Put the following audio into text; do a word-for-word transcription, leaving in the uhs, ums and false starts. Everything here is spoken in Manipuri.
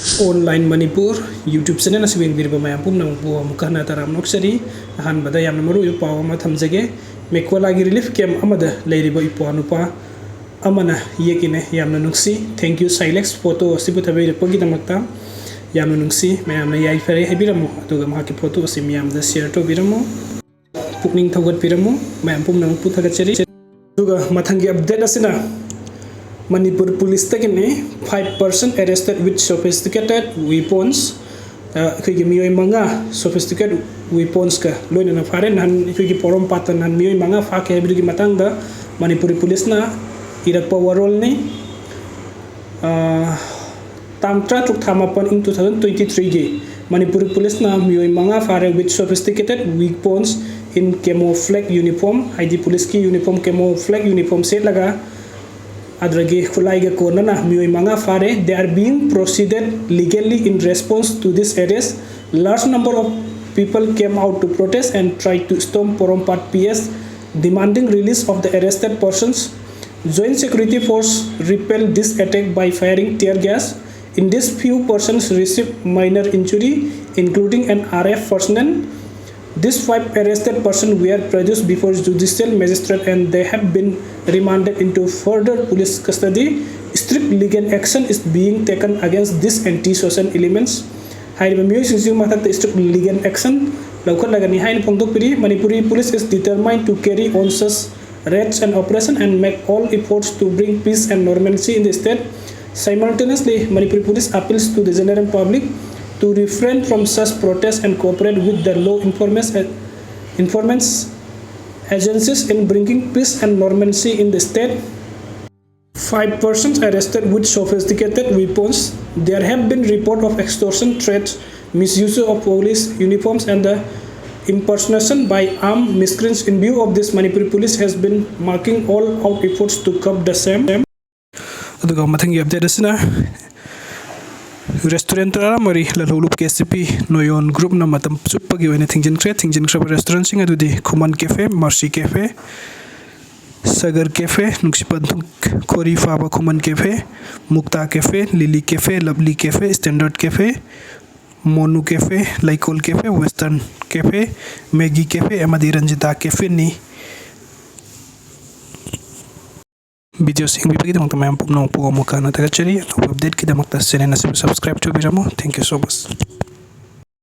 Online Manipur YouTube channel ꯑꯁꯤꯕꯨ ꯌꯦꯡꯕꯤꯔꯤꯕ ꯃꯌꯥꯝ ꯄꯨꯝꯅꯃꯛꯄꯨ ꯑꯃꯨꯛꯀ ꯍꯟꯅ ꯇꯔꯥꯝꯅ ꯑꯣꯛꯆꯔꯤ꯫ ꯑꯍꯥꯟꯕꯗ ꯌꯥꯝꯅ ꯃꯔꯨꯑꯣꯏꯕ ꯄꯥꯎ ꯑꯃ ꯊꯝꯖꯒꯦ꯫ ꯃꯦꯀꯣꯂꯥꯒꯤ relief camp ꯑꯃꯗ ꯂꯩꯔꯤꯕ ꯏꯄ꯭ꯋꯥ ꯅꯨꯄꯥ ꯑꯃꯅ ꯌꯦꯛꯏꯅꯦ, "ꯌꯥꯝꯅ ꯅꯨꯡꯁꯤ꯫ Thank you Silex, photo ꯑꯁꯤꯕꯨ ꯊꯥꯕꯤꯔꯛꯄꯒꯤꯗꯃꯛꯇ ꯌꯥꯝꯅ ꯅꯨꯡꯁꯤ꯫ ꯃꯌꯥꯝꯅ ꯌꯥꯏꯐꯔꯦ ꯍꯥꯏꯕꯤꯔꯝꯃꯨ, ꯑꯗꯨꯒ ꯃꯍꯥꯛꯀꯤ photo ꯑꯁꯤ ꯃꯤꯌꯥꯝꯗ share ꯇꯧꯕꯤꯔꯝꯃꯨ꯫ ꯄꯨꯛꯅꯤꯡ ꯊꯧꯒꯠꯄꯤꯔꯝꯃꯨ꯫ ꯃꯌꯥꯝ ꯄꯨꯝꯅꯃꯛꯄꯨ ꯊꯥꯒꯠꯆꯔꯤ"꯫ ꯑꯗꯨꯒ ꯃꯊꯪꯒꯤ update ꯑꯁꯤꯅ Manipur ꯄꯨꯂꯤꯁꯇꯒꯤꯅꯤ꯫ Five persons arrested with sophisticated weapons꯫ ꯑ, ꯑꯩꯈꯣꯏꯒꯤ ꯃꯤꯑꯣꯏ ꯃꯉꯥ sophisticated weaponsꯀ ꯂꯣꯏꯅꯅ ꯐꯥꯔꯦ꯫ ꯅꯍꯥꯟ ꯑꯩꯈꯣꯏꯒꯤ ꯄꯣꯔꯣꯝꯄꯥꯠꯇ ꯅꯍꯥꯟ ꯃꯤꯑꯣꯏ ꯃꯉꯥ ꯐꯥꯈꯤ ꯍꯥꯏꯕꯗꯨꯒꯤ ꯃꯇꯥꯡꯗ ꯃꯅꯤꯄꯨꯔꯤ ꯄꯨꯂꯤꯁꯅ ꯏꯔꯛꯄ ꯋꯥꯔꯣꯜꯅꯤ꯫ ꯑ, ꯇꯥꯡ ꯇꯔꯥꯇꯔꯨꯛ ꯊꯥ ꯃꯥꯄꯟ ꯏꯪ two thousand twenty threeꯒꯤ ꯃꯅꯤꯄꯨꯔꯤ ꯄꯨꯂꯤꯁꯅ ꯃꯤꯑꯣꯏ ꯃꯉꯥ ꯐꯥꯔꯦ with sophisticated weapons in camouflage uniform, ꯍꯥꯏꯗꯤ ꯄꯨꯂꯤꯁꯀꯤ uniform, camouflage uniform ꯁꯦꯠꯂꯒ ꯑꯗꯨꯗꯒꯤ ꯈꯨꯠꯂꯥꯏꯒ ꯀꯣꯟꯅꯅ ꯃꯤꯑꯣꯏ ꯃꯉꯥ ꯐꯥꯔꯦ꯫ They are being proceeded legally. In response to this arrest, large number of people came out to protest and tried to storm Porompat P S, demanding release of the arrested persons. Joint Security Force repelled this attack by firing tear gas. In this, few persons received minor injury, including an R F personnel. These five arrested persons were produced before judicial magistrate and they have been remanded into further police custody. Strict legal action is being taken against these anti-social elements. ꯍꯥꯏꯔꯤꯕ ꯃꯤꯑꯣꯏꯁꯤꯡꯁꯤꯒꯤ ꯃꯊꯛꯇ strict legal action ꯂꯧꯈꯠꯂꯒꯅꯤ ꯍꯥꯏꯅ ꯐꯣꯡꯗꯣꯛꯄꯤꯔꯤ꯫ Manipuri police is determined to carry on such raids and operation and make all efforts to bring peace and normalcy in the state. Simultaneously, Manipuri police appeals to the general public to refrain from such protests and cooperate with the law enforcement, enforcement agencies in bringing peace and normalcy in the state. Five persons arrested with sophisticated weapons. There have been report of extortion threats, misuse of police uniforms, and the impersonation by armed miscreants. In view of this, Manipuri police has been making all out efforts to curb the same. ꯑꯗꯨꯒ ꯃꯊꯪꯒꯤ update ꯑꯁꯤꯅ restaurant ꯇꯔꯥꯃꯔꯤ ꯂꯂꯣꯂꯨꯞ ꯀꯦ ꯁꯤ ꯄꯤ ꯅꯣꯌꯣꯟ groupꯅ ꯃꯇꯝ ꯆꯨꯞꯄꯒꯤ ꯑꯣꯏꯅ ꯊꯤꯡꯖꯤꯟꯈ꯭ꯔꯦ꯫ ꯊꯤꯡꯖꯤꯟꯈ꯭ꯔꯕ restaurantꯁꯤꯡ ꯑꯗꯨꯗꯤ ꯈꯨꯃꯟ cafe, Mercy cafe, Tiger Cafe, ꯅꯨꯡꯁꯤꯄꯟꯊꯨꯡ ꯈꯣꯔꯤ ꯐꯥꯕ ꯈꯨꯃꯟ Cafe, ꯃꯨꯛꯇꯥ Cafe, Lily Cafe, Lovely Cafe, Standard Cafe, ꯃꯣꯅꯨ Cafe, ꯂꯩꯀꯣꯜ Cafe, Western Cafe, Maggie Cafe ꯑꯃꯗꯤ ꯔꯟꯖꯤꯇꯥ Cafeꯅꯤ꯫ ꯚꯤꯗꯤꯑꯣꯁꯤ ꯌꯦꯡꯕꯤꯕꯒꯤꯗꯃꯛꯇ ꯃꯌꯥꯝ ꯄꯨꯝꯅꯃꯛꯄꯨ ꯑꯃꯨꯛ ꯍꯟꯅ ꯊꯥꯒꯠꯆꯔꯤ꯫ ꯑꯅꯧꯕ ꯑꯞꯗꯦꯠꯀꯤꯗꯃꯛꯇ ꯆꯦꯅꯦꯜ ꯑꯁꯤꯕꯨ subscribe ꯇꯧꯕꯤꯔꯝꯃꯨ꯫ Thank you so much꯫